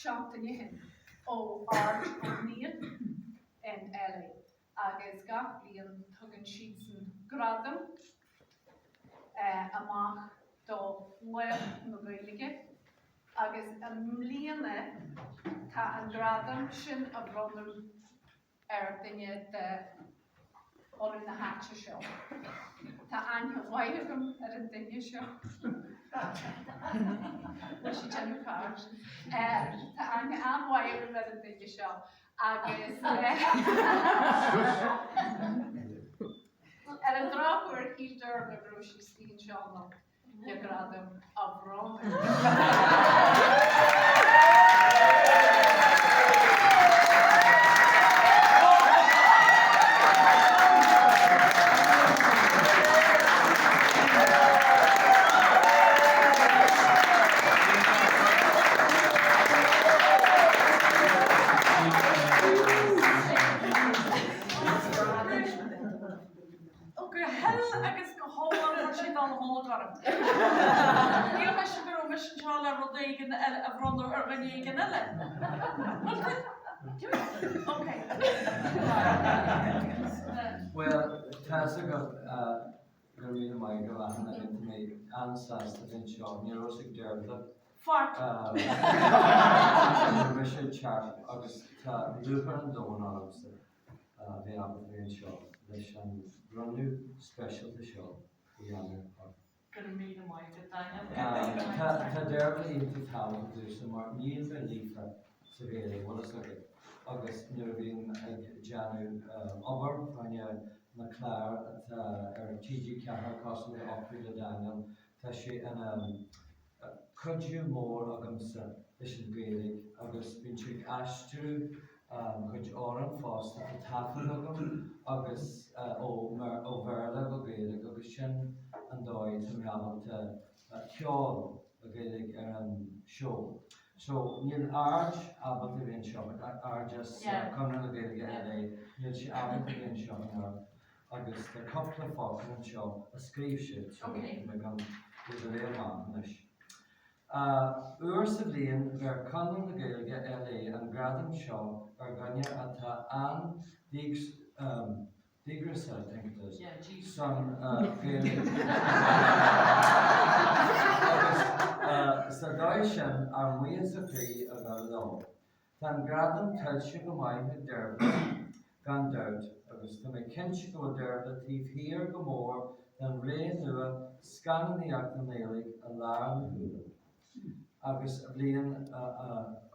seachtain ó shin ó Art O'Neill in LA agus gach bliain tugann siadsan gradam amach do laoch na Gaeilge agus i mbliana tá an gradam sin á bhronnadh ar duine de bhunadh na háite seo. Tá aithne mhaith agam ar an duine seo. Bhfuil sí déanamh cairt? Tá aithne an-mhaith agam ar an duine seo agus ar an drochuair shíl Dervla go raibh sí istigh anseo anocht. le gradam a bhronnadh. Ó go huile agus go hiomlán chuir sé dallamullóg orm. Shíl mise go raibh mise anseo le rud éigin eile a bhronnadh ar dhuine éigin eile. Bhuel, ok. Bhuel, tá's agat go raibh míle maith agat achan duine, tá mé an-sásta bheith anseo, ní raibh fhios ag Dervla. Faic. Go raibh mise ag teacht agus tá lúcháir an domhain ormsa. a bheith ábalta bheith anseo leis an bronnadh speisialta seo a dhéanamh ort. Go raibh míle maith agat, Daniel. Go raibh míle maith agat. Tá Dervla iontach tábhachtach domhsa mar níl mé líofa sa Ghaeilge, bhfuil fhios agat, agus nuair a bhím ag déanamh obair fá choinne na cláir atá ar TG4 cosúil le Eochraí le Daniel, tá sé ina cuidiú mór agamsa leis an Ghaeilge agus bíonn sé ag aistriú mo chuid amhrán fosta atá taifeadta agam agus ó Bhéarla go Gaeilge agus sin an dóigh tá mé ábalta ceol i Gaeilge ar an seó. So níl Art ábalta a bheith anseo, Art as Conradh na Gaeilge LA, níl sé ábalta a bheith anseo anocht agus tá cúpla focal anseo a scríobh siad so tá mé chun iad a léamh amach anois. Uair sa bhliain bheir Conradh na Gaeilge LA an gradam seo ar dhuine atá an-díograiseach, I think it is, san Ghaeilge agus sa dóigh sin ár mbuíochas ó chroí a ghabháil leo. Tá an gradam tuillte go maith ag Dervla, gan dabht, agus tá mé cinnte go bhfuil Dervla taobh thiar go mór den ré nua scannánaíochta i nGaeilge i lár na huaire. Agus bhliain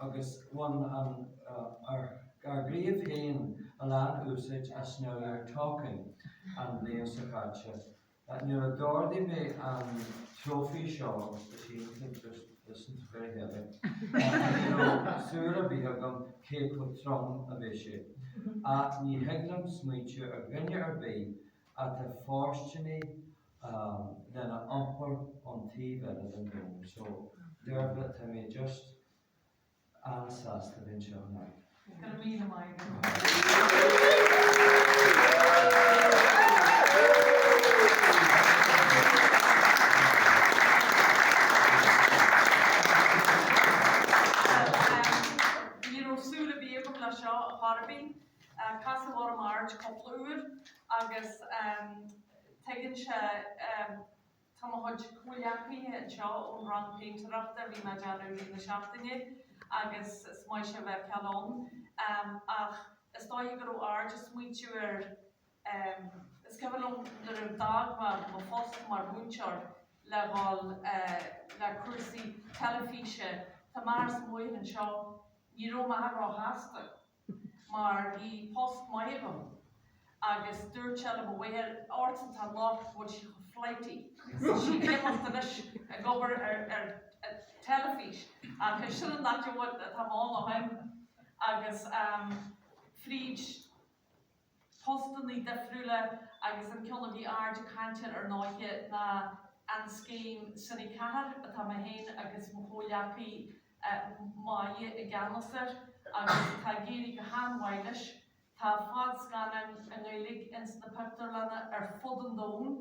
agus bhain an ár gcraobh féin a lán úsáid as Now You're Talking an bhliain seo caite. Nuair a d'ardaigh mé an trófaí seo, is iontach just listen to very heavy, ní raibh súil ar bith agam cé chomh trom a bheadh sé. Ach ní thig liom smaointiú ar dhuine ar bith atá fóirsteanaí lena iompar ón taobh eile den domhan. So, Dervla, tá mé just an-sásta bheith anseo anocht. Go raibh míle maith agat. Ní raibh súil ar bith agam le seo a chor ar bith. Casadh orm Art cúpla uair agus tuigeann sé Tá mo chuid comhghleacaithe anseo ón rang péintéireachta a bhí mé ag déanamh i rith na seachtaine agus is maith sé a bheith ann ach is dóiche go raibh Art ag smaointiú ar is cuimhin liom nuair a d'fhág mé mo phost mar mhúinteoir le dhul le cúrsaí teilifíse, tá m'athair is mo mháthair anseo, ní raibh m'athair róshásta. mar bhí post maith agam agus dúirt sé le mo mháthair, ortsa atá an locht go bhfuil sí chomh flighty, tá sí ag imeacht anois ag obair ar teilifís ach sin an áit a bhfuil, atá mé ann ó shin agus fríd postannaí difriúla agus an ceann a bhí Art ag caint air ar ndóighe ná an scéim Cine 4 atá mé féin agus mo chomhghleacaí Máire i gceannas air agus tá ag éirí go han-mhaith leis. Tá fadscannáin i nGaeilge ins na pictiúrlanna ar fud an domhain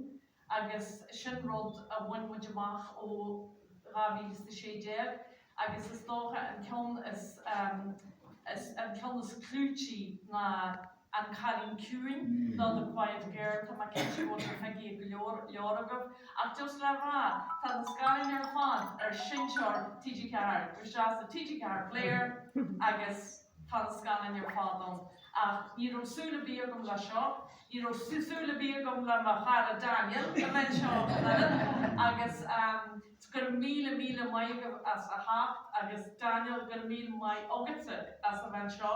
agus sin rud a bhain muid amach ó 2016. Agus is dócha an ceann is, is, an ceann is clúití ná An Cailín Ciúin nó The Quiet Girl, tá mé cinnte go bhfuil sé feicthe ag go leor leor agaibh. Ach just le rá, tá na scannáin ar fad ar seinnteoir TG4, gabh isteach sa TG4 Player agus tá na scannáin ar fad ann. Ach ní raibh súil ar bith agam le seo, ní raibh súil ar bith agam le mo chara Daniel a bheith anseo agus go raibh míle míle maith agaibh as a theacht agus Daniel go raibh míle maith agatsa as a bheith anseo.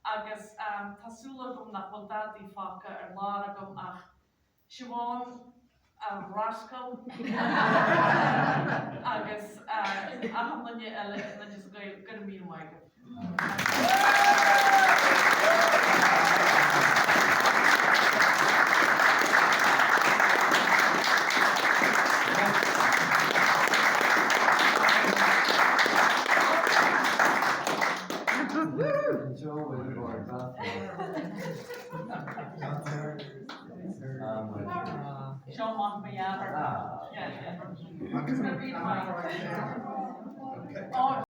Agus tá súil agam nach bhfuil dadaí fágtha ar lár agam ach Siobhán a rascal agus achan duine eile in Oideas Gael, go raibh míle maith agaibh. Seo mac mo dhearthár.